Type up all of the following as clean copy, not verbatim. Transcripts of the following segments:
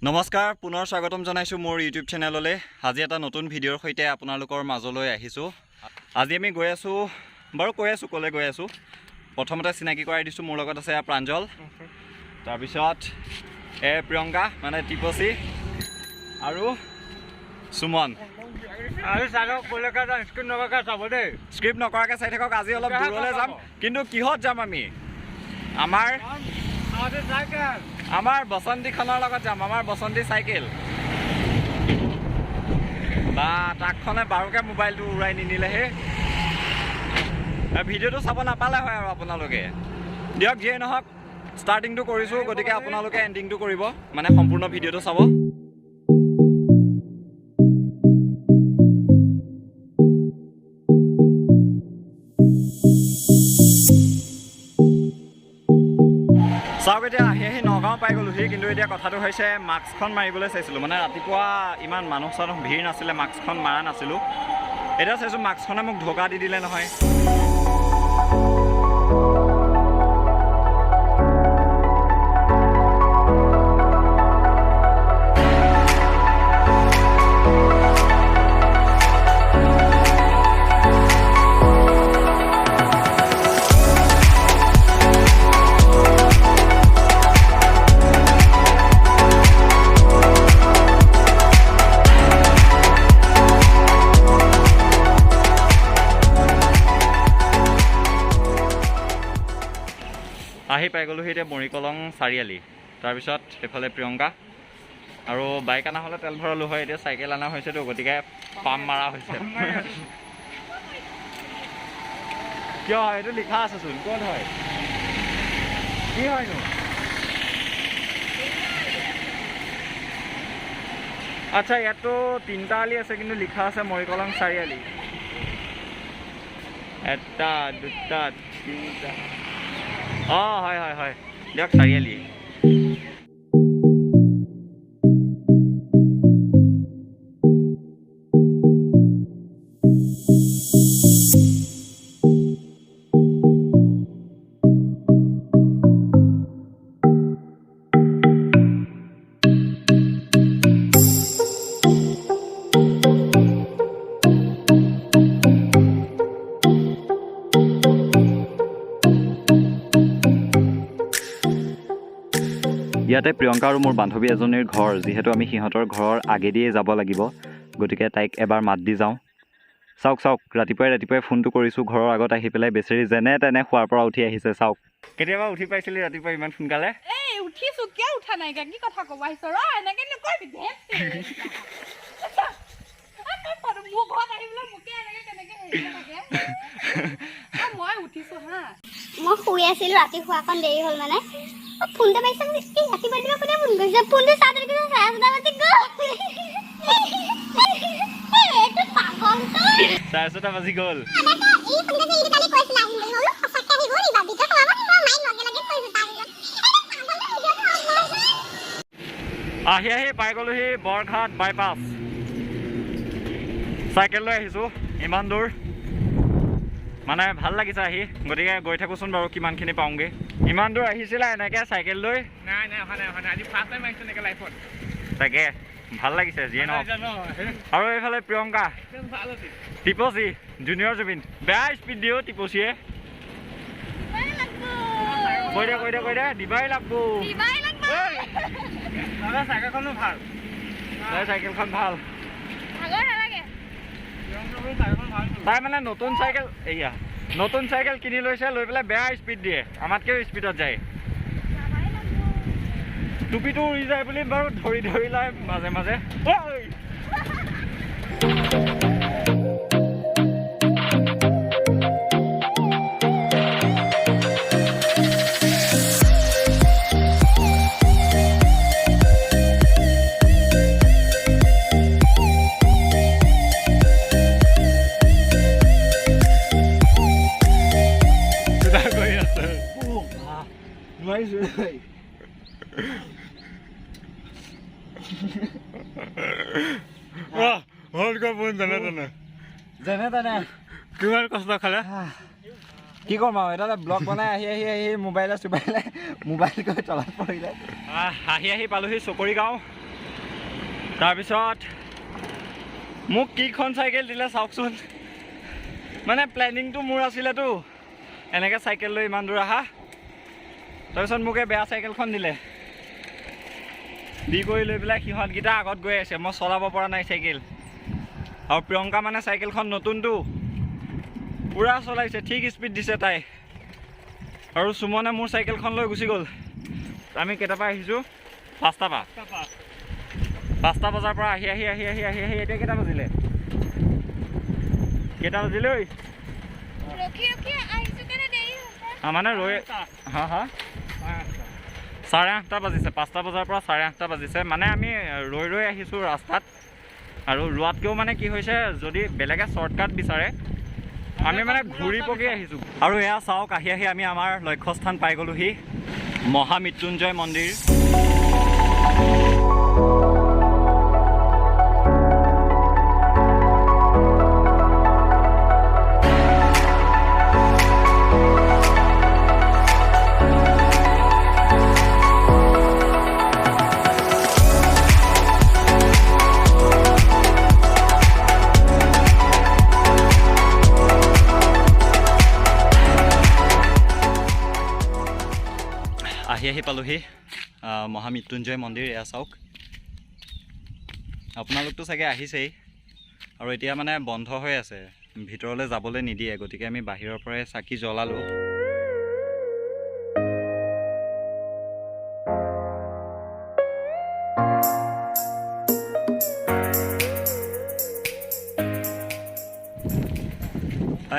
নমস্কাৰ, পুনৰ স্বাগতম জনাইছোঁ মোৰ ইউটিউব চেনেললৈ। আজি এটা নতুন ভিডিঅ'ৰ সৈতে আপোনালোকৰ মাজলৈ আহিছোঁ। আজি আমি গৈ আছোঁ, বাৰু কৈ আছোঁ ক'লৈ গৈ আছোঁ। প্ৰথমতে চিনাকি কৰাই দিছোঁ, মোৰ লগত আছে প্ৰাঞ্জল, তাৰপিছত প্ৰিয়ংকা মানে টিপচি আৰু সুমন। আৰু চাওক, ক'লৈকে যাওঁ স্কিপ নকৰাকৈ চাব দেই। স্কিপ নকৰাকৈ চাই থাকক। আজি অলপ দূৰলৈ যাম, কিন্তু কিহত যাম আমি? আমাৰ চাইকেল। আমাৰ বসন্তীখনৰ লগত যাম, আমাৰ বসন্তী চাইকেল। বা ট্ৰাকখনে বাৰুকে মোবাইলটো উৰাই নিনিলেহে ভিডিঅ'টো চাব নাপালে হয় আৰু আপোনালোকে। দিয়ক, যিয়ে নহওক, ষ্টাৰ্টিংটো কৰিছোঁ, গতিকে আপোনালোকে এণ্ডিংটো কৰিব, মানে সম্পূৰ্ণ ভিডিঅ'টো চাব। চাওক, এতিয়া আহি আহি নগাঁও পাই গ'লোহি। কিন্তু এতিয়া কথাটো হৈছে, মাস্কখন মাৰিবলৈ চাইছিলোঁ, মানে ৰাতিপুৱা ইমান মানুহ চানুহ ভিৰ নাছিলে, মাস্কখন মাৰা নাছিলোঁ। এতিয়া চাইছোঁ মাস্কখনে মোক ঢকা দি দিলে নহয়। আহি পাই গ'লোহি এতিয়া মৰিকলং চাৰিআলি। তাৰপিছত সেইফালে প্ৰিয়ংকা আৰু বাইক অনা হ'লে তেল ভৰালোঁ হয়, এতিয়া চাইকেল অনা হৈছেতো, গতিকে পাম্প মাৰা হৈছে। কিয় এইটো লিখা আছেচোন, ক'ত হয়, কি হয়নো? আচ্ছা, ইয়াততো তিনিটা আলি আছে, কিন্তু লিখা আছে মৰিকলং চাৰিআলি। এটা, দুটা, তিনিটা। অঁ, হয় হয় হয়, দিয়ক, চাৰিআলি। ইয়াতে প্ৰিয়ংকা আৰু মোৰ বান্ধৱী এজনীৰ ঘৰ। যিহেতু আমি সিহঁতৰ ঘৰৰ আগেদিয়ে যাব লাগিব, গতিকে তাইক এবাৰ মাত দি যাওঁ। চাওক চাওক, ৰাতিপুৱাই ৰাতিপুৱাই ফোনটো কৰিছোঁ, ঘৰৰ আগত আহি পেলাই বেচেৰি যেনে তেনে শোৱাৰ পৰা উঠি আহিছে। চাওক, কেতিয়াবা উঠি পাইছিলি ৰাতিপুৱা ইমান সোনকালে? এই উঠিছো, কিয় উঠা নাই? কি কথা ক'ব আহিছ ৰ, এনেকে নকৰিবি। ধেৎ, মোৰ ঘৰত আহি পেলাই মোকে এনেকে কেনেকে হেৰি কৰি থাকে? অ, মই উঠিছো হা। মই শুই আছিলো, ৰাতি শোৱাকণ দেৰি হ'ল, মানে অ, ফোনটো পাইছে। এই ৰাতিপুৱা ৰাতিপুৱা কোনে ফোন কৰিছে? ফোনটো চাওঁতে দেখিছো 6:30 বাজি গ'ল। এই, এইটো পাগলটো। 6:30 বাজি গ'ল। এনেকে এই ফোন কৰিছে, এইটো কালি কৈছিলে আহিম বুলি। মই বোলো সঁচাকে আহিব নি বাৰু? ভিতৰত সোমাব নি? মই মাইক লগে লগে কৈছো। তাৰপিছত এইটো পাগলটো ভিডিঅ'টো অন কৰিছে। আহি আহি পাই গ'লোহি বৰঘাট বাইপাছ। চাইকেল লৈ আহিছোঁ ইমান দূৰ, মানে ভাল লাগিছে আহি। গতিকে গৈ থাকোঁচোন বাৰু কিমানখিনি পাওঁগৈ। ইমান দূৰ আহিছিলা এনেকৈ চাইকেল লৈ? নাই নাই, অহা নাই, অহা নাই। আজি ফাৰ্ষ্ট টাইম আহিছোঁ এনেকৈ লাইফত। তাকে ভাল লাগিছে, যিয়ে নহওক। আৰু এইফালে প্ৰিয়ংকা, ভাল আছিল। টিপচি, জুনিয়ৰ জুবিন। বেয়া স্পীড দিয়ে অ' টিপচিয়ে। কৈ দে, কৈ দে, কৈ দে, দিবাই লাগব। দিবাই লাগব। দাদা, চাইকেলখনো ভাল। তাইৰ চাইকেলখন ভাল। ভাগৰ নালাগে। চাইকেলখন ভাল। তাই মানে নতুন চাইকেল, এইয়া নতুন চাইকেল কিনি লৈছে, লৈ পেলাই বেয়া স্পীড দিয়ে, আমাতকৈও স্পীডত যায়। টুপিটো উৰি যায় বুলি বাৰু ধৰি ধৰি লয় মাজে মাজে। ঐ! কিবা কৰি আছে? নোৱাৰিছো। হ'ল গৈ বোন, যেনে তেনে। যেনে তেনে। কিমান কষ্ট খালে। কি কৰিম আৰু এতিয়া? ব্লগ বনাই আহি আহি আহি মোবাইলে চোবাইলে মোবাইল গৈ তলত পৰিলে। আহি আহি পালোহি চকৰি গাঁও। তাৰপিছত মোক কিখন চাইকেল দিলে চাওকচোন। মানে প্লেনিংটো মোৰ আছিলেতো এনেকৈ চাইকেল লৈ ইমান দূৰ আহা, তাৰপিছত মোক এই বেয়া চাইকেলখন দিলে। দি কৰি লৈ পেলাই সিহঁতকেইটা আগত গৈ আছে, মই চলাব পৰা নাই চাইকেল। আৰু প্ৰিয়ংকা মানে চাইকেলখন নতুনটো, পূৰা চলাইছে, ঠিক স্পীড দিছে তাই। আৰু সুমনে মোৰ চাইকেলখন লৈ গুচি গ'ল। আমি কেইটাৰ পৰা আহিছোঁ? পাঁচটাৰ পৰা। 5টা বজাৰ পৰা আহি আহি আহি আহি আহি আহি এতিয়া কেইটা বাজিলে? কেইটা বাজিলে ঐ? মানে ৰৈ হা হা 8:30 বাজিছে। 5টা বজাৰ পৰা 8:30 বাজিছে। মানে আমি ৰৈ ৰৈ আহিছোঁ ৰাস্তাত। আৰু ৰোৱাতকৈও মানে কি হৈছে, যদি বেলেগে শ্বৰ্টকাট বিচাৰে, আমি মানে ঘূৰি পকি আহিছোঁ। আৰু এয়া চাওক, আহি আহি আমি আমাৰ লক্ষ্যস্থান পাই গ'লোহি, মহামৃত্যুঞ্জয় মন্দিৰ। আহি আহি পালোহি মহামৃত্যুঞ্জয় মন্দিৰ। এয়া চাওক, আপোনালোকতো চাগে আহিছেই। আৰু এতিয়া মানে বন্ধ হৈ আছে, ভিতৰলৈ যাবলৈ নিদিয়ে, গতিকে আমি বাহিৰৰ পৰাই চাকি জ্বলালোঁ।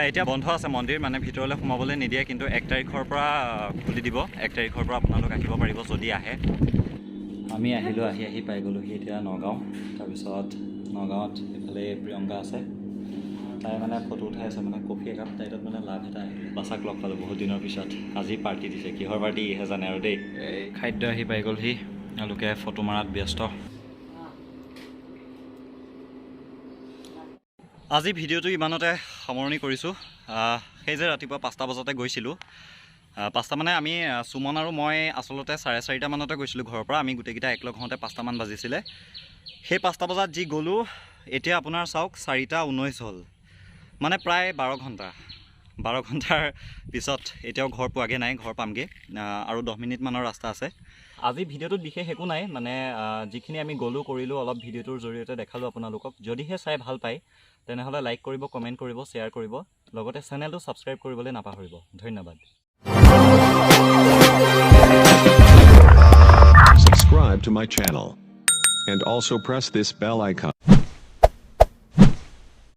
এতিয়া বন্ধ আছে মন্দিৰ, মানে ভিতৰলৈ সোমাবলৈ নিদিয়ে, কিন্তু 1 তাৰিখৰ পৰা খুলি দিব। 1 তাৰিখৰ পৰা আপোনালোক আহিব পাৰিব যদি আহে। আমি আহিলোঁ, আহি আহি পাই গ'লোহি এতিয়া নগাঁও। তাৰপিছত নগাঁৱত এইফালে প্ৰিয়ংকা আছে, তাই মানে ফটো উঠাই আছে, মানে কফি একাপ তাই তাত মানে লাভ এটা আহিলে। বাছাক লগ পালোঁ বহুত দিনৰ পিছত, আজি পাৰ্টি দিছে, কিহৰ পাৰ্টি ইহে জানে আৰু দেই। খাদ্য আহি পাই গ'লহি, এওঁলোকে ফটো মৰাত ব্যস্ত। আজি ভিডিঅ'টো ইমানতে সামৰণি কৰিছোঁ। সেই যে ৰাতিপুৱা 5টা বজাতে গৈছিলোঁ, 5টা মানে আমি সুমন আৰু মই আচলতে 4:30 মানতে গৈছিলোঁ ঘৰৰ পৰা। আমি গোটেইকেইটা একলগ হওঁতে 5টামান বাজিছিলে। সেই 5টা বজাত যি গ'লোঁ, এতিয়া আপোনাৰ চাওক 4:19 হ'ল, মানে প্ৰায় 12 ঘণ্টা। 12 ঘণ্টাৰ পিছত এতিয়াও ঘৰ পোৱাগৈ নাই, ঘৰ পামগৈ আৰু 10 মিনিটমানৰ ৰাস্তা আছে। আজি ভিডিঅ'টোত বিশেষ একো নাই, মানে যিখিনি আমি গ'লোঁ কৰিলোঁ অলপ ভিডিঅ'টোৰ জৰিয়তে দেখালোঁ আপোনালোকক। যদিহে চাই ভাল পায় তেনেহ'লে লাইক কৰিব, কমেণ্ট কৰিব, শ্বেয়াৰ কৰিব, লগতে চেনেলটো ছাবস্ক্ৰাইব কৰিবলৈ নাপাহৰিব। ধন্যবাদ। Subscribe to my channel and also press this bell icon.